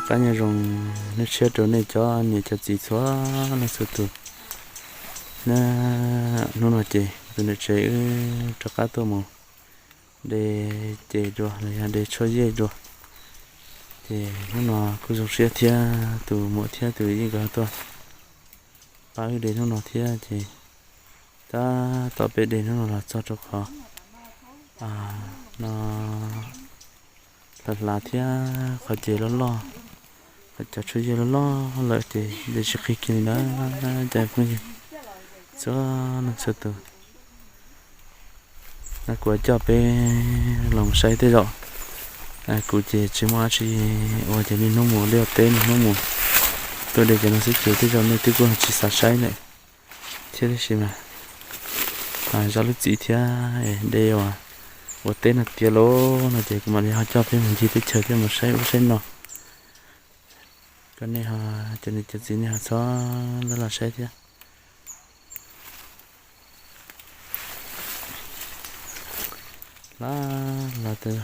Qab nyob zoo, hnub tshiab rau nej cov niam cov txiv txhua leej txhua tus. Hnub no ces tus niam tsev wb rov qab tuaj mus de ces dua los yog de tshuaj yej dua. Ces hnub no kuj zoo siab thiab tus muam thiab tus yij nkawd tuaj pab wb de hnub no thiab ces tab tom peb de hnub no los txog rau qhov no hlav hlav thiab qhov ces loj loj, qhov cov tshuaj yej loj loj lawm ces de tsis qhib kiag li na. Cov phooj ywg txhua leej txhua tus, kuv coj peb los saib tej zaum kuv ces tsis muaj dab tsi ua ces niaj hnub mus liaj teb niaj hnub mus tuaj de cov no xwb ces tej zaum nej twb kuj tsis xav saib lawm thiab. Tab sis mas zov lub txim thiab de ua teb no tiav los no ces kuv mam li ho coj peb mus ncig teb chaws thiab mus saib ub saib no. Kom nej ho, cov niam cov txiv nej ho txhob lam los saib thiab. Hlav hlav tas,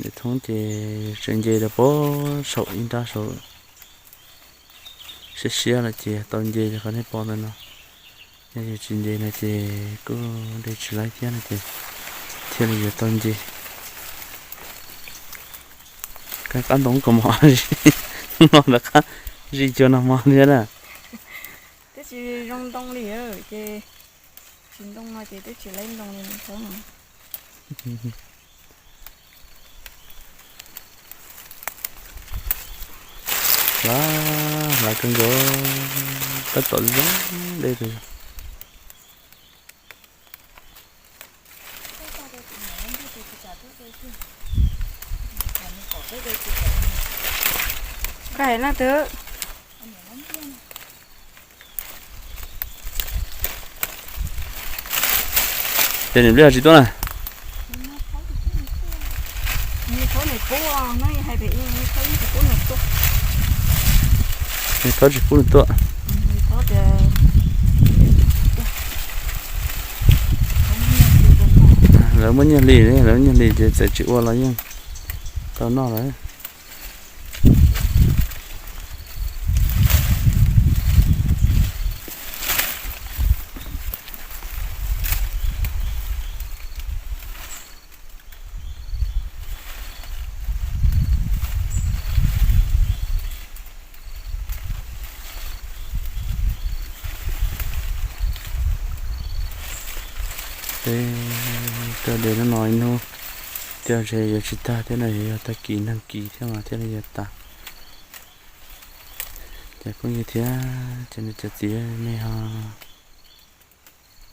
niam thoob ces tseem nce rau pem saum ib nrab saum siab siab lawm ces tau nce li qhov nej pom ntawm no. Yog yus tsis nce no ces kuj de tsis laib thiab no ces thiaj li yuav tau nce. Kab qab ntoo kos mos no ntawd qab zij cua no mos thiab na. Twb tsis zoo ntoo li ces tsis ntoo no ces twb tsis laib ntoo li no. Hlav hlav kawg nkaus, tab tom zoo dej tus. Koj hais leej twg? Ces niam nplej ho tsis tuaj na? Niam thaub tsis pub nws tuaj. Lawv muaj nyiaj hli, lawv muaj nyiaj hli ces txawm tsis ua los yeej tau noj lawm. Peb tuaj de hnub no ib hnub, tej zaum ntshe yuav tsis tag thiab no, yuav yog tag kis nag kis thiab mas thiaj li yuav tas. Ces phooj ywg thiab cov niam cov txiv nej ho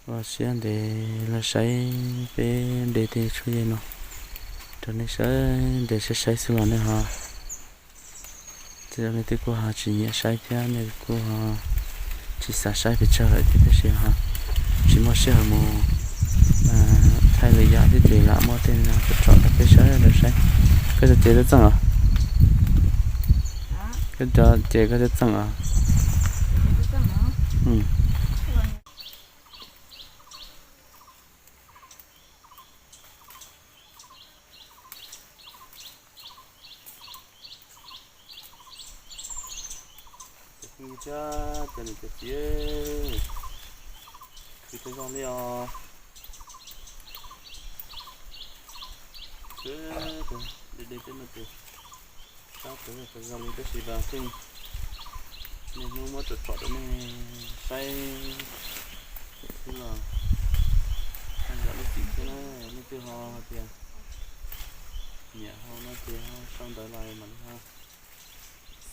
ua siab ntev los saib peb de tej tshuaj yej no rau nej sawv daws saib saib xwb los nej ho, tej zaum nej twb kuj ho tsis nyiam saib thiab nej kuj ho tsis xav saib pes tsawg lawm ces tab sis ho tsis muaj sij hawm mus thaij lwm yam thiab ces lam muab tej no tso rau peb sawv daws saib. Koj cov cev twb txeej os? Koj cov cev koj twb txeej os? Cov phooj ywg thiab cov niam cov txiv, khwv tau zoo li os. Khwv de de tej no ces sab tau zoo li tab sis vas pheej niaj hnub muab tsom tsom rau nej saib xwb los yam lub txim thiab na. Leej twg ho hais tias nyiam hau no ces ho sau ntawv los mam li ho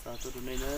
xa tuaj rau nej na.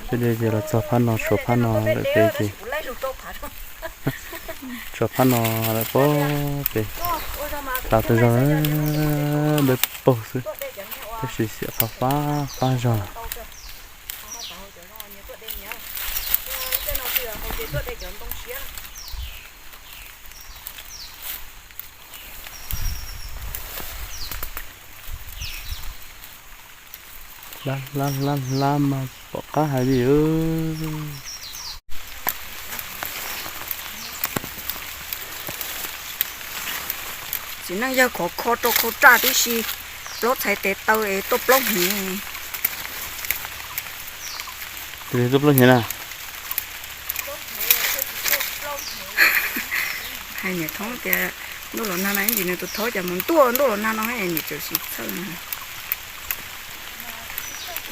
Peb de ces los txog phab no, tshuav phab no lawm peb ces, tshuav phab no lawm pem, tas tas zog dawb paug xwb, tab sis xiam fab fab fab zog. Hlab hlab hlab hlab mas pom qab hais li. Txiv neej yawg khov kho rau khau raj tib si, plaub txhais tes taw es tuaj plaub hniav. Tus tuaj plaub hniav na. Hais niam thoob tias ntuj los nag no ib ntsis nws tus thaub cas mus ntuj ntuj los nag no niam tseem tsis txhawj.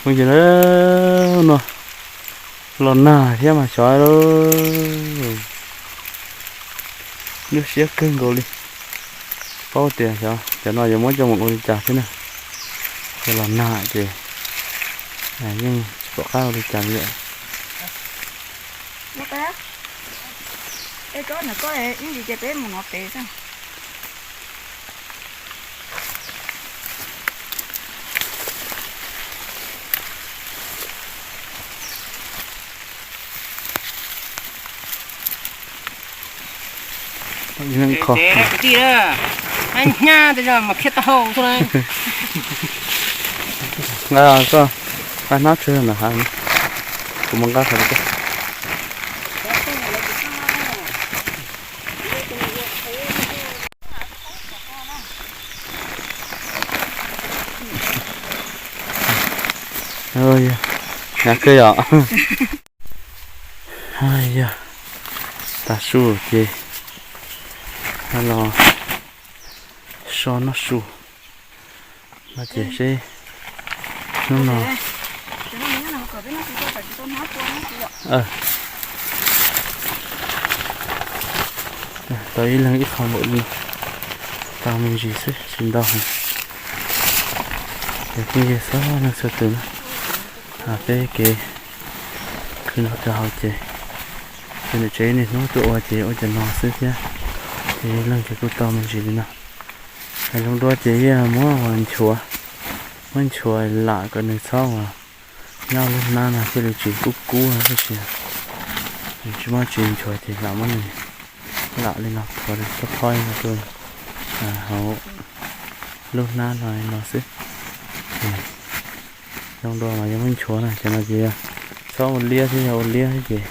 Mus ces no los nag thiab mas xyov, nyuaj siab kawg nkaus li. Paub tias xyov cov no yuav muab coj mus ua li cas thiab na. Ces los nag ces yeej tsis pom qab ua li cas li lawm. Kwv tij, nyab tej zaum mas phiab tau xwb na. Nqa koj nqa hnab tseg ntawm hav, kuv mus nqa qhov. Yog, hnyav kawg yom. Yog, tav su ces los so noj su no ces seb hnub no. Tau ib leeg ib qho npaum li, tau me ntsis xwb tsis ntau heev. Ces phooj ywg txhua leej txhua tus na, peb kev khwv no rau hauv ces, ces niam tsev niaj hnub tuaj ua ces ua cov no xwb thiab, ces leej ces kuj tau me ntsis li no. Hais zoo dua ces yeej muab nchuav, muab nchuav lam kom nws txhob uas nyob lub hnab no thiaj li tsis kub kub tab sis tsis muab tsis nchuav ces lam muab nws lam li no, thuav li thoj thoj li no rau hauv lub hnab no li no xwb. Zoo dua mas yeej muab nchuav na, cov no ces yog txhob ua liab thiab, yog ua liab ces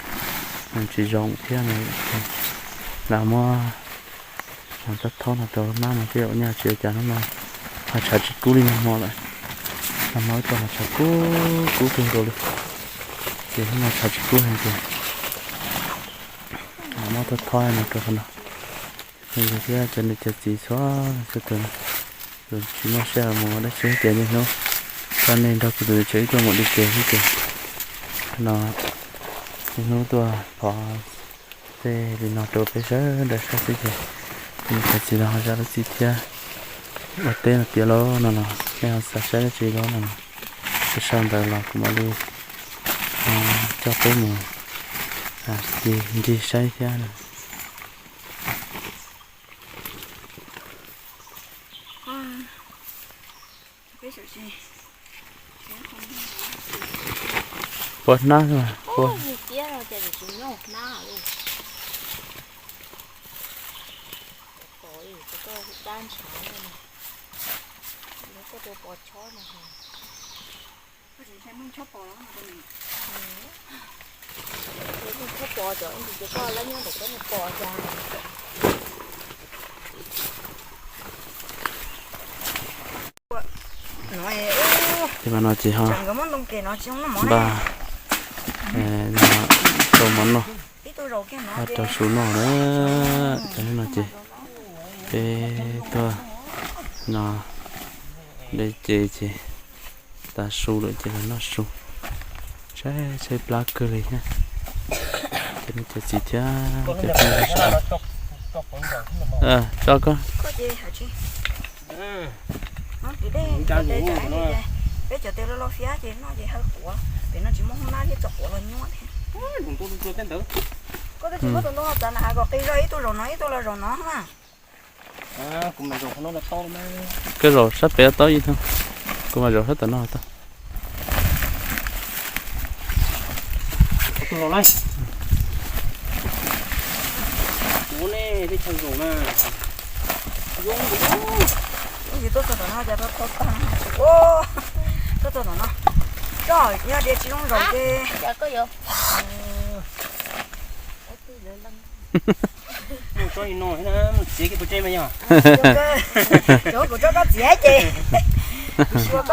tsis zoo thiab no. Lam muab thoj thoj no rau lub hnab no tej zaum nyaj tsis ua cas, hnub no ho tshav tsis kub li nag hmo lawm. Nag hmo ib tog ho tshav kub kub kawg nkaus li, ces hnub no tshav tsis kub heev ces lam muab thoj thoj no rau qhov no. Yog thiab cov niam cov txiv txhua leej txhua tus, tus tsis muaj sij hawm mus ua dab tsi ces niaj hnub coj nej nrog kuv tus niam tsev wb tuaj mus di ke xwb ces no, niaj hnub tuaj phov tej li no rau peb sawv daws saib xwb ces, niam cov txiv no ho zam lub txim thiab. Ua teb no tiav lawm no los nej ho xav saib dab tsi los no los, ces sau ntawv los kuv mam li coj peb mus ncig saib thiab. Puas hnab, puas. Ces mas no ces ho npaj rau mov noj, ho rau su noj na. Cov no ces peb tuaj no de ces ces tas su lawm ces los noj su. Tshaib tshaib plab kawg li thiab. Cov niam cov txiv thiab cov phooj ywg sawv daws, tso koj. Peb cov tes loj loj fiab ces noj ces hawb quav, pem no tsis muaj hoob nab thiab tso quav los nyuaj thiab. Koj twb tsis muab tus ntoo txav na, kom qis zog ib tug zaum no ib tug los zaum no na. Koj zaum sab pem tau ib tug, kuv mam zaum sab tom no tau. Kuv nej tej chaw zaum na, zoo, tuaj txog tom no cas tau tag, tuaj txog tom no, tso, yog tias tsis zoo zaum ces. Mus tso li no thiab na, mus txiav kiag pov tseg mas yog. Kuv tso koj txiav ces. Hnub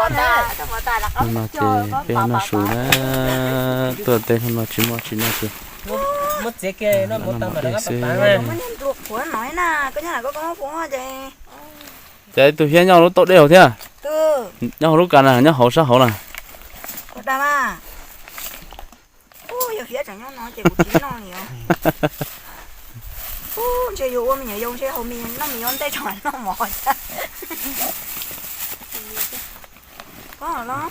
no ces peb noj su na, tuaj tej hnub no tsis muaj tsis noj ces muab txiav kiag no mus tau mas xwb. Muab niag nplua qhuav no na, koj nyob lam koj koj muab qhuav ces. Cas ib tug hiab nyob lub tauj dej hauv thiab. Nyob hauv lub kas na, nyob hauv sab hauv na. Ua dag mas. Ub, yog hiab tseem nyob no ces kuv tsis noj li os. Ub, ntshe yus ua me nyuam yaus ntshe haus me noj me nyuam ntej tseem noj mov thiab. Koj los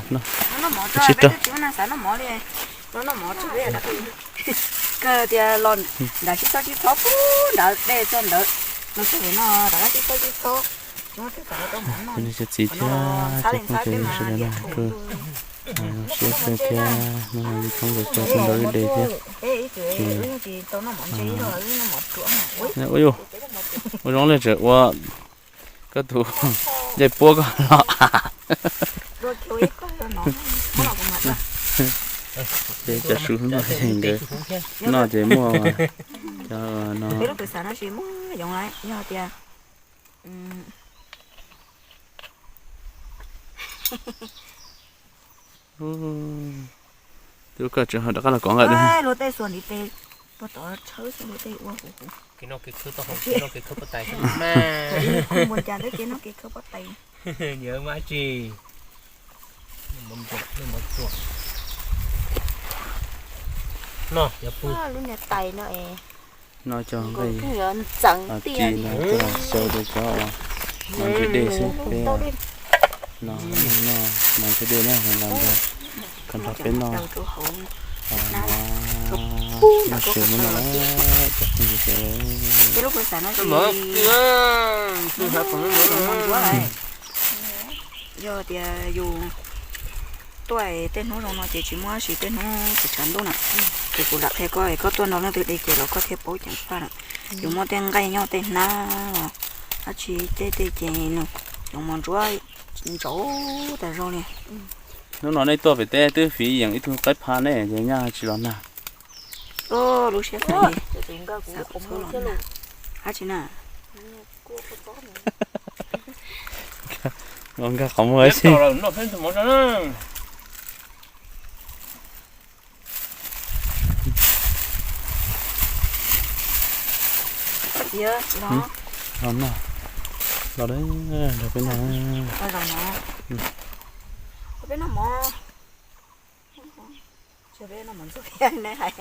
noj mov tso, peb twb tsis muaj neeg xav noj mov li. Los noj mov tso peb. Kawg tias los nram sib txob sib txhob puag nrad dej txog ntawd, los txog pem no rov qab sib txob sib txhob. Tsis muaj twg xav los rau mov noj. Cov txiv thiab cov phooj ywg sawv daws na, siab peb thiab, hnub no yus thoob plaws tso tuaj nrog wb de thiab. Ces ua yuav, ua zoo li tseem ua koj tus ncej puab koj los. Ces cov su no ces nkawd noj ces muaj cov no. Twb koj tseem rov qab los kov nqaij. Luag tej xuas ntiv tes puag tod tshawb xwb, luag tej ua huv huv. Ua cas twb ces noj kev khawb pob tais. Lub niag tais no es no cov nqaij ntxeev tiag li. Xyaw rau cov uas mov ntsis dej xwb peb no, noj mov ntsis dej na, los nrog, koj nrog peb noj, noj su hnub no cov phooj ywg sawv daws. Yog tias yus tuaj tej hnub zoo no ces tsis muaj dab tsi, tej hnub tsis tshav ntuj na. Ces kuv lam qhia koj es koj tuaj nrog leej twg de ces los koj thiaj paub ceev faj na. Yus muaj tej nqaij nyob tej hnab los dab tsi tej tej ces nws yoov mos ntsuab ntsaum tas zog li. Hnub no nej tuaj pem teb twb fiv yeem ib tug qaib pha ne, ces nyaj tsis los nag. Lub siab xav li, xav kom txhob los nag. Dab tsi na? Los nkag qhov muag ib si. Los noj, los nrog peb noj. Peb noj mov. Peb noj mov ntxuag thiab ne hais.